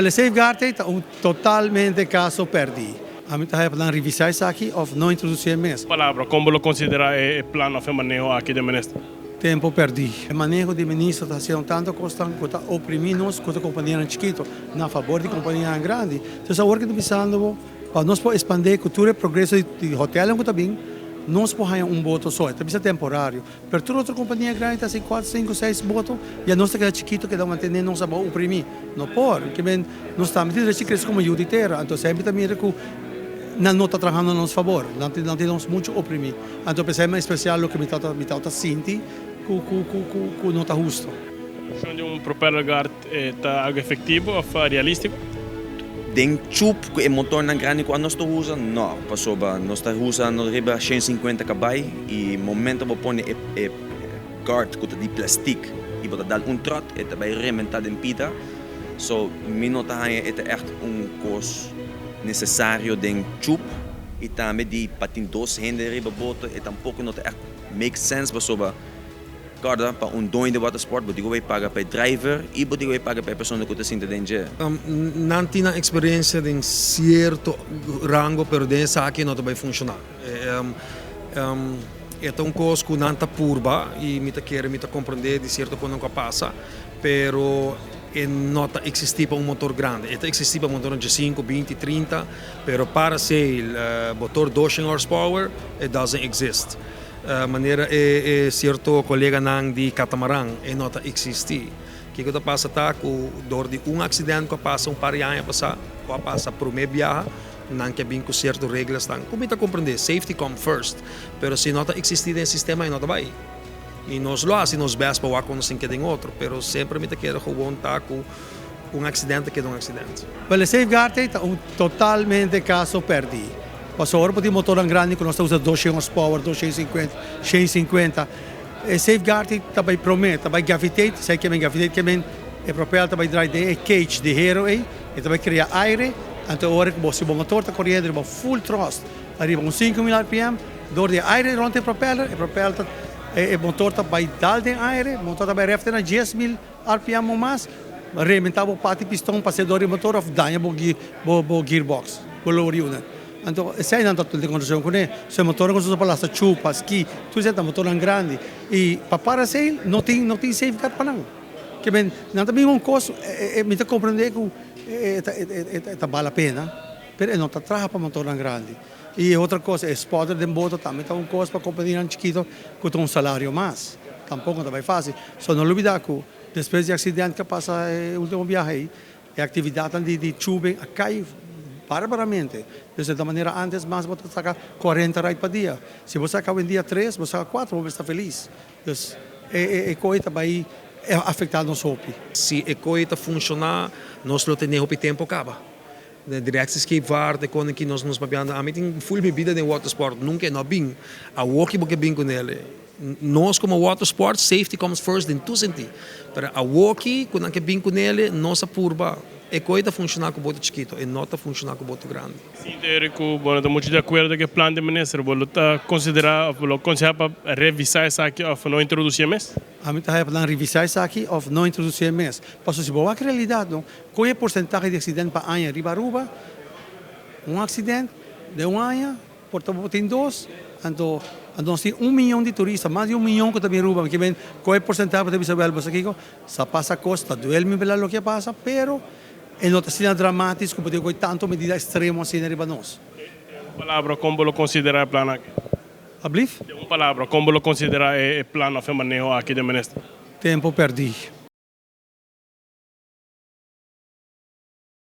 E safeguard ta un totalmente caso perdi. Ami ta haya pa nan revisa esaki of no introduci e mes. Palabra, con bo lo considera e plan of e maneho aki den minister? Tempo perdi. E maneho di minister ta haciendo tanto cosnan cu ta oprimi nos cu ta companianan chikito na fabor di companianan grandi. Entonces awor ki ta bisando bo pa nos por expande cu tur e progreso di hotelnan cu ta bin, nos por haya un boto so. E ta bisa temporario. Pero tur otro kompania grandi ta hasi kuater, sinku, seis boto i anos ta keda chikitu keda mantene nos abou oprimí. No por. Ke men nos tambe tin derecho di krese komo yu di tera. Anto semper ta mira ku nan no ta trahando na nos fabor. Nan tin nan tin nos muchu oprimí. Anto p'esei mas espesial loke mi tabata mi tabata sinti ku ku ku ku ku no ta husto. Funcion di un propeller guard ta algo efectivo of realistico? Den chup ku e motornan grandi ku anos ta usa? No, pasobra nos ta usa no riba 150 kabai i momento bo pone e e guard ku ta di plastic i bo ta dal un trot e ta bai rementa den pida. So mi no ta haña e ta ègt un kos nesesario den chup i tambe di pa tin dos hende riba boto e tampoko no ta ègt make sense pasobra Kòrda, pa un doño di watersport bo tin ku bai paga pa e driver i bo tin ku bai paga pa e persona ku ta sinta den dje. Nan tin nan eksperensia den sierto rango pero den esaki no ta bai funshoná. E ta un kos ku nan ta purba i mi ta kere mi ta komprendé di sierto konan ku a pasa pero e no ta eksistí pa un motor grandi. E ta eksistí pa motornan dje sinku, 20, 30 pero parasail, motor 200 horsepower, it doesn't exist. Manera e e sierto koleganan di katamaran e no ta eksistí. Kiko ta pasa ta ku dor di un aksident ku a pasa un par di aña pasá, ku a pasa promé biaha, nan ke bin ku sierto reglasnan ku mi ta komprendé, safety come first, pero si no ta eksistí den e sistema e no ta bai. I nos lo hasi nos bèst pa wak ku nos tin keda den otro, pero semper mi ta kere gewoon ta ku un aksident ta keda un aksident. Wel e safeguard ei ta un totalmente kaso pèrdí. Pasobra ora bo tin motornan grandi ku nos ta usa 200 horsepower, 250, 150, e safeguard ei ta bai promé, ta bai gavitate, sa ke men gavitate? Ke men e propel ta bai drai den e cage di hero ei, e ta bai krea aire, anto ora ku bo si bo motor ta koriendo riba full thrust ariba un 5000 rpm, dor di e aire rònt e propeller, e propel ta e motor ta bai dal den aire, motor ta bai ref te na 10,000 rpm o mas, Rementa bo parti piston pa sedor di motor of daña bo bo gearbox, bo lower unit. Anto esei nan ta tin kontrashon kuné. So e motornan ku nos usa pa lasta chupa, ski, tur esei ta motornan grandi. I pa parasail no tin no tin safeguard pa nan. Ke men nan ta bin un kos mi ta komprende ku e ta e ta bal la pena, pero e no ta traha pa motornan grandi. I e otro kos e spotter den boto tambe ta un kos pa kompanianan chikito ku ta un salario mas. Tampoko no ta bai fasil. So no lubida ku. Despues di accident cu a pasa e ultimo biaha ey, e actividadnan di di tubing a cay barbaramente. Dus ta manera antes mas bo ta saca 40 ride pa dia. Si bo saca awendia tres, bo saca cuatro, bo mester ta feliz. Dus e e e coy ta bay afecta nos hopi. Si e coy ta funciona, nos lo tene hopi tempo caba. De directie scheepvaart, e koning ki nos nos papiando, ami tin full mi bida den watersport, nunca e no a bin. Awor ki bo ke bin ku nel? Nos komo watersport, safety comes first den tur sentí. Pero awor ki ku nan ke bin ku nel, nos a purba. E koe ta funshoná ku boto chikito, e no ta funshoná ku boto grandi. Sinta Eric ku bo no ta muchu di akuerdo ku e plan di minister, bo lo ta konsiderá òf bo lo konsehá pa revisá esaki òf no introdusié mes? Ami ta haya pa nan revisá esaki òf no introdusié mes. Pasobra si bo wak realidat no, Kon e porsentahe di aksident pa aña riba Aruba? Un aksident den un aña por ta bo tin dos, anto nos tin un miyon di turista, mas di un miyon ku ta bin Aruba. Mi kon e porsentahe bo ta bisa wèl bo sa kiko? Sa pasa kos, ta duel mi bela loke a pasa, pero e no ta asina dramatis ku bo tin ku kohe tantu medida ekstremo asina riba nos. Den un palabra, kon bo lo konsiderá e plan aki? Ablief? Den un palabra, kon bo lo konsiderá e plan òf e maneho aki den minister? Tempo pèrdí.